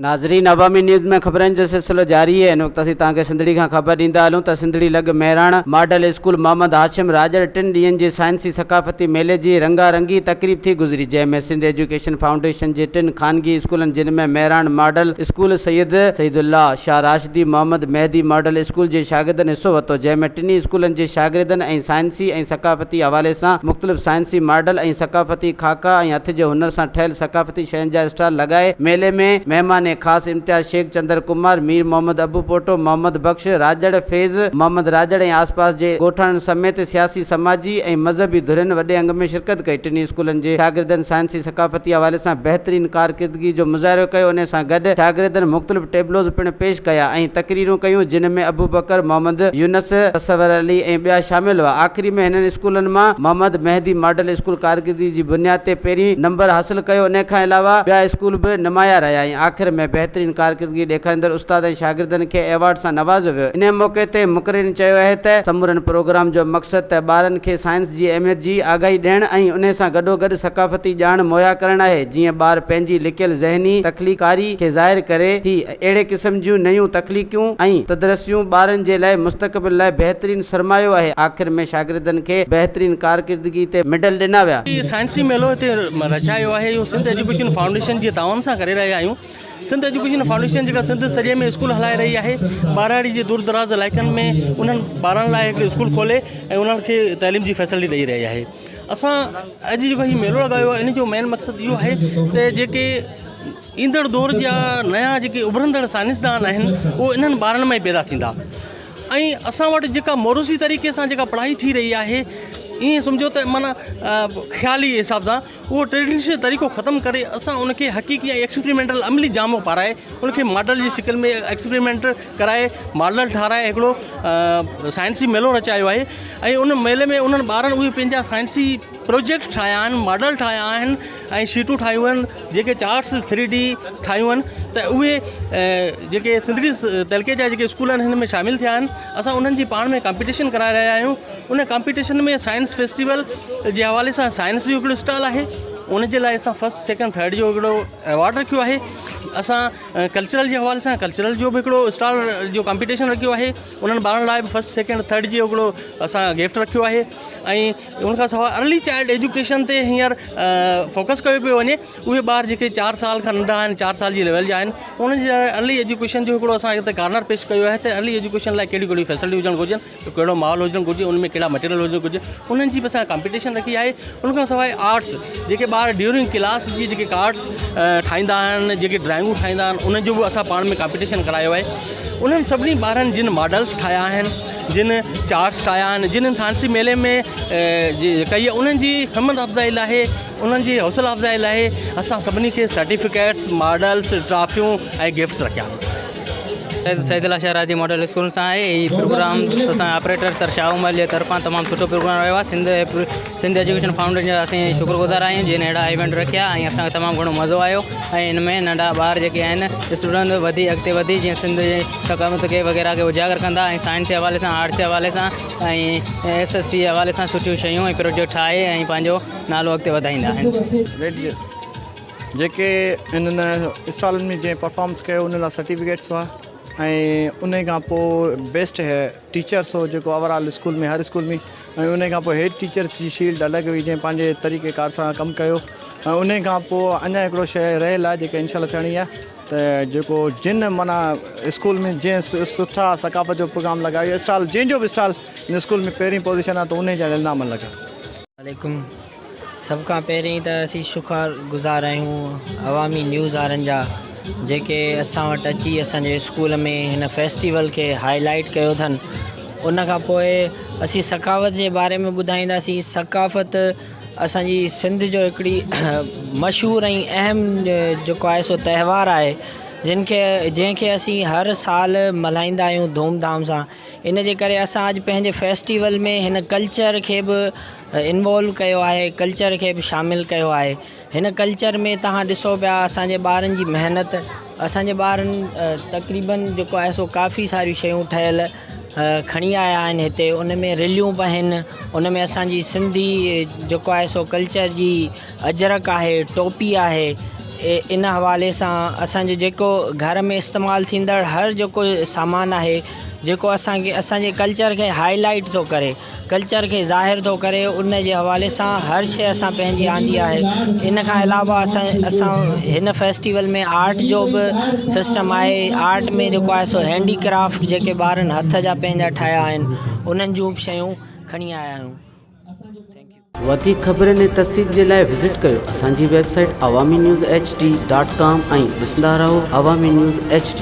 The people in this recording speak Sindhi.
ناظرين عوامي نيوز ۾ خبرن جو سلسلو جاري آهي هن وقت اسين توهان کي سنڌڙي کان خبر ڏيندا هلون ته سنڌڙي لڳ مهراڻ ماڊل اسڪول محمد هاشم راڄڙ ٽن ڏينهن جي سائنسي ثقافتي ميلي جي رنگا رنگي تقريب ٿي گذري جنهن ۾ سنڌ ايجوڪيشن فائونڊيشن جي ٽن خانگي اسڪولن جن ۾ مهراڻ ماڊل اسڪول سيد سعيد الله شاهه راشدي محمد مهدي ماڊل اسڪول جي شاگردن حصو ورتو جنهن ۾ ٽنهي اسڪولن جي شاگردن ۽ سائنسي ۽ ثقافتي حوالي سان مختلف سائنسي ماڊل ۽ ثقافتي خاڪا ۽ هٿ جي هنر سان ٺهيل ثقافتي شين جا اسٽال لڳائي ميلي ۾ مهمان خاص امتياز شيخ، چندر ڪمار، مير محمد ابوپوٽو، محمد بخش راڄڙ، فيض محمد راڄڙ ۽ آسپاس جي ڳوٺاڻن سميت سياسي، سماجي ۽ مذهبي ڌرين وڏي انگ ۾ شرڪت ڪئي. ٽنهي اسڪولن جي شاگردن سائنسي ثقافتي حوالي سان بهترين ڪارڪردگي جو مظاهرو ڪيو انهي سان گڏ شاگردن مختلف ٽيبلوز پڻ پيش ڪيا ۽ تقريرون ڪيون جن ۾ ابوبڪر، محمد يونس، تصور علي ۽ ٻيا شامل هئا. آخري ۾ هنن اسڪولن مان محمد مهدي ماڊل اسڪول ڪارڪردگي جي بنياد تي پهرين نمبر حاصل ڪيو انهي کان علاوه ٻيا اسڪول به نمايان رهيا ۽ آخر ۾ بهترين ڪارڪردگي ڏيکاريندڙ استاد ۽ شاگردن کي ايوارڊ سان نوازيو ويو انهي موقعي تي مقررين چيو آهي ته سمورن پروگرام جو مقصد ته ٻارن کي سائنس جي اهميت جي آگاهي ڏيڻ ۽ انهي سان گڏوگڏ ثقافتي ڄاڻ مهيا ڪرڻ آهي جيئن ٻار پنهنجي لڪيل ذهني تخليقڪاري کي ظاهر ڪري ٿي اهڙي قسم جون نيون تخليقيون ۽ تدرسيون ٻارن جي لاء مستقبل لاء بهترين سرمايو آهي. آخر ۾ شاگردن کي بهترين ڪارڪردگي تي ميڊل ڏنا ويا. هي سائنسي ميلو هتي رچايو آهي اهو سنڌ ايجوڪيشن فائونڊيشن جي تعاون سان ڪري رهيا آهيون. سنڌ ايجوڪيشن فائونڊيشن جيڪا سنڌ سڄي ۾ اسڪول هلائي رهي آهي ٻهراڙي جي دور دراز علائقن ۾ انهن ٻارن لاء هڪڙي اسڪول کولي ۽ انهن کي تعليم جي فيسلٽي ڏئي رهي آهي. اسان اڄ جيڪو هي ميلو لڳايو آهي ان جو مين مقصد اهو آهي ته جيڪي ايندڙ دور جا نيا جيڪي اڀرندڙ سائنسدان آهن اهي انهن ٻارن مان ئي پيدا ٿيندا ۽ اسان وٽ جيڪا موروثي طريقي سان جيڪا پڙهائي ٿي رهي آهي ائين سمجهو ته معنيٰ خيالي حساب سان اهو ٽريڊيشنل طريقو ختم ڪري اسان ان کي حقيقي ۽ ايڪسپريمينٽل عملي جامو پارائي ان کي ماڊل جي شڪل ۾ ايڪسپريمينٽ ڪرائي ماڊل ٺاراهي هڪڙو سائنسي ميلو رچايو آهي ۽ ان ميلي ۾ انهن ٻارن اهي پنهنجا سائنسي پروجيڪٽ ٺاهيا آهن ماڊل ٺاهيا آهن ۽ شيٽون ٺاهيون آهن جيڪي چارٽس ٿري ڊي ٺاهيون آهن ته اهي جيڪي سنڌڙي تعلقي جا جيڪي اسڪول آهن هن ۾ شامل ٿيا آهن اسان انهن جي پاڻ ۾ ڪامپيٽيشن ڪرائي رهيا آهيون ان ڪامپيٽيشن ۾ سائنس فيسٽيول جي حوالي سان سائنس جو هڪڙو اسٽال آهي ان جي لاء اسان فرسٽ سيڪنڊ ٿرڊ جو هڪڙو ايوارڊ رکيو آهي اسان ڪلچرل جي حوالي سان ڪلچرل جو به هڪڙو اسٽال جو ڪامپيٽيشن رکيو آهي انهن ٻارن لاء به فرسٽ سيڪنڊ ٿرڊ جو هڪڙو اسان گفٽ رکيو آهي ۽ ان کان سواء ارلي چائلڊ ايجوڪيشن تي هينئر فوڪس ڪيو پيو وڃي اهي ٻار جيڪي چار سال کان ننڍا آهن چار سال جي ليول جا آهن انهن جي لاء ارلي ايجوڪيشن جو هڪڙو اسان هتي ڪارنر پيش ڪيو آهي ته ارلي ايجوڪيشن لاء ڪهڙيون ڪهڙيون فيسلٽيون هجڻ گهرجن ڪهڙو ماحول هجڻ گهرجي ان ۾ ڪهڙا مٽيريل هجڻ گهرجي انهن جي به اسان ڪامپيٽيشن رکي آهي ان کان سواء آرٽس جيڪي ٻار ڊيورنگ ڪلاس جي جيڪي ڪارڊس ٺاهيندا آهن جيڪي ڊرائنگون ٺاهيندا آهن انهن جو به اسان پاڻ ۾ ڪامپيٽيشن ڪرايو آهي انهن سڀني ٻارن جن ماڊلس ٺاهيا آهن جن چارٽس ٺاهيا آهن جن سائنسي ميلي ۾ ڪئي انهن جي همت افزائي لاء انهن جي حوصلا افزائي لاء اسان سڀني کي سرٽيفڪيٽس ماڊلس ٽرافيون ۽ گفٽس رکيا آهن. سيد الله شاهه راضي ماڊل اسڪول سان آهي هي پروگرام اسان آپريٽر سر شاهه عمر جي طرفان تمام سٺو پروگرام رهيو آهي سنڌ سنڌ ايجوڪيشن فائونڊيشن جا اسين شڪر گذار آهيون جن اهڙا ايونٽ رکيا ۽ اسان کي تمام گهڻو مزو آيو ۽ ان ۾ ننڍا ٻار جيڪي آهن اسٽوڊنٽ وڌي اڳتي وڌي جيئن سنڌ جي ثقافت کي وغيره کي اجاگر ڪندا ۽ سائنس جي حوالي سان آرٽس جي حوالي سان ۽ ايس ايس ٽي جي حوالي سان سٺيون شيون ۽ پروجيڪٽ ٺاهي ۽ پنهنجو نالو اڳتي وڌائيندا آهن. جيڪي انهن اسٽالن ۾ جنهن پرفارمنس ڪيو انهن لاء سرٽيفڪيٽس هئا ۽ انهي کان پوء بيسٽ ٽيچرس هو جيڪو اوور آل اسڪول ۾ هر اسڪول ۾ ۽ انهي کان پوء هيڊ ٽيچرس جي شيلڊ الڳ هئي جنهن پنهنجي طريقي ڪار سان ڪم ڪيو ۽ انهي کان پوء اڃا هڪڙو شيء رهيل آهي جيڪا انشاء الله ٿيڻي آهي ته جيڪو جن معنيٰ اسڪول ۾ جنهن سٺا ثقافت جو پروگرام لڳايو اسٽال جنهن جو به اسٽال ان اسڪول ۾ پهرين پوزيشن آهي ته انهي جا انعام لڳا. عليڪم سڀ کان پهرين ته اسين شڪر گذار آهيون عوامي نيوز وارن جا جيڪي اسان وٽ اچي اسان جي اسڪول ۾ هن فيسٽيول کي هائي لائيٽ ڪيو اٿن ان کان پوء اسين ثقافت جي باري ۾ ٻڌائينداسين ثقافت اسان جي سنڌ جو هڪڙي مشهور ۽ اهم جيڪو آهي سو تهوار آهي جن کي جنهن کي اسين هر سال ملهائيندا آهيون ڌوم ڌام سان ان جي ڪري اسان اڄ پنهنجي فيسٽيول ۾ هن ڪلچر کي به انوالو ڪيو آهي ڪلچر کي به شامل ڪيو آهي هن ڪلچر ۾ توهان ڏسو پيا اسان جي ٻارن جي محنت اسان جي ٻارن تقريبن جيڪو آهي سو ڪافي ساريون شيون ٺهيل کڻي آيا آهن هتي ان ۾ رليون به آهن ان ۾ اسان جي سنڌي جيڪو آهي سو ڪلچر جي اجرڪ آهي ٽوپي آهي ان حوالي سان اسان جو جيڪو گهر ۾ استعمال ٿيندڙ هر جيڪو سامان آهي جيڪو اسان کي اسان جي ڪلچر کي هاء لائيٽ ٿو ڪري ڪلچر کي ظاهر ٿو ڪري ان جي حوالي سان هر شيء اسان پنهنجي آندي آهي ان کان علاوه اسان اسان هن فيسٽيول ۾ آرٽ جو به سسٽم آهي آرٽ ۾ جيڪو آهي سو هينڊي ڪرافٽ جيڪي ٻارن هٿ جا پنهنجا ٺاهيا آهن انهن جون به شيون کڻي آيا آهيون. وڌيڪ خبرن ۽ تفصيل جي لاء وزٽ ڪيو اسان جي website Awami news H D dot com ۽ ڏسندا رهو عوامي نيوز ايڇ ڊي.